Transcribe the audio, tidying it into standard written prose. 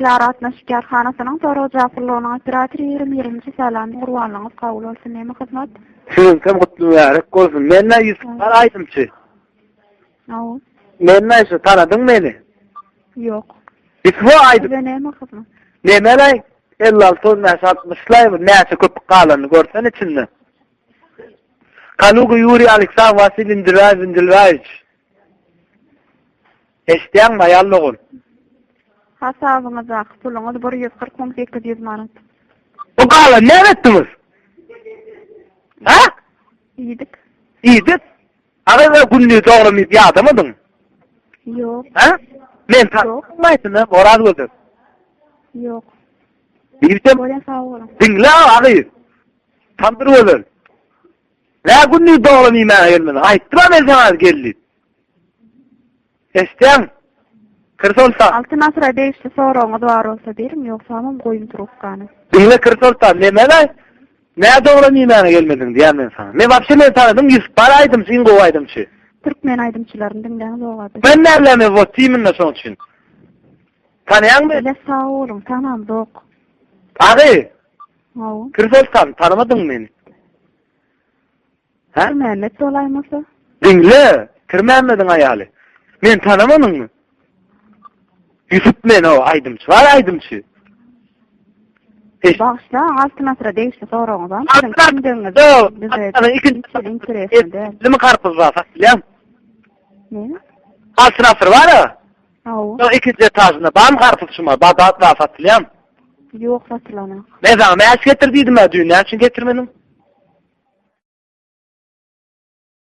Aragatnaşyk kärhanasynyň sorag-jogap gullugynyň operatory 21-nji Salam gurbanlygyňyz kabul bolsun näme hyzmat? Siziňkem gutly mübärek bolsun. Men-ä Ýusup bar aýdymçy. Hawa. Men-ä şu tanadyň meni? Ýok. Ýusup aýdym. Size näme hyzmat? Nemelaý? 56 15 60 laý bir näçe köpük galanyny görsen içinde. Kaluga Ýuriý Aleksandr Wasiliý Indiraýew Indiraýewiç. Eşitýäňmi aýal dogan? Hasabyňyzdaky puluňyz 140 800 manat. Bu galan näme etdiňiz? Ha? Iýdik. Iýdik? Aga we gündiz dogrum iýip ýadamadyň? Ýok. Ha? Men tanamaýsyn, ha, Oraz gözel. Ýok. Diýsem, Bolýa sag boluň. Diňle agy. Tamdyr gözel. Nä gündiz dogrum iýmäge gelmediň? Aýtdym-a men saňa gel diýip. Eşitýäň? Kir Soltan. Altyn asyra degişli soragyňyz bar bolsa beriň, ýogsamam goýuň trubkany. Diňle Kir Soltan, nemelaý? Nä dogrum iýmäge gelmediň diýýän men saňa. Men wapşe men tanadym Ýusup bar aýdymçy, iň gowy aýdymçy. Türkmen aýdymçylaryny diňläňiz ogady. Men näbileýin men wot imенно şoň üçin. Tanaýaňmy? Bile sag boluň, tanamzok. Agy! Hawa. Pir Soltan, tanamadyňmy meni? Hä? Pirmämmet bolaýmasa? Diňle, Pirmämmediň aýaly. Meni tanamadyňmy? Ýusup men o aýdymçy bar aýdymçy. Bagyşlaň, Altyn asyra degişli soragyňyz barmy? Siziň kimdigiňiz bize ikinji interesli däl. Nime karpuz bar satylýar? Näme? Altyn asyr bar-a? Hawa. Şoň ikinji etažynda barmy garpyz şuma? Badat bar satylýarmy? Ýok satylanok. Men saňa mäş getir diýdim-ä düýn, näme üçin getirmediň?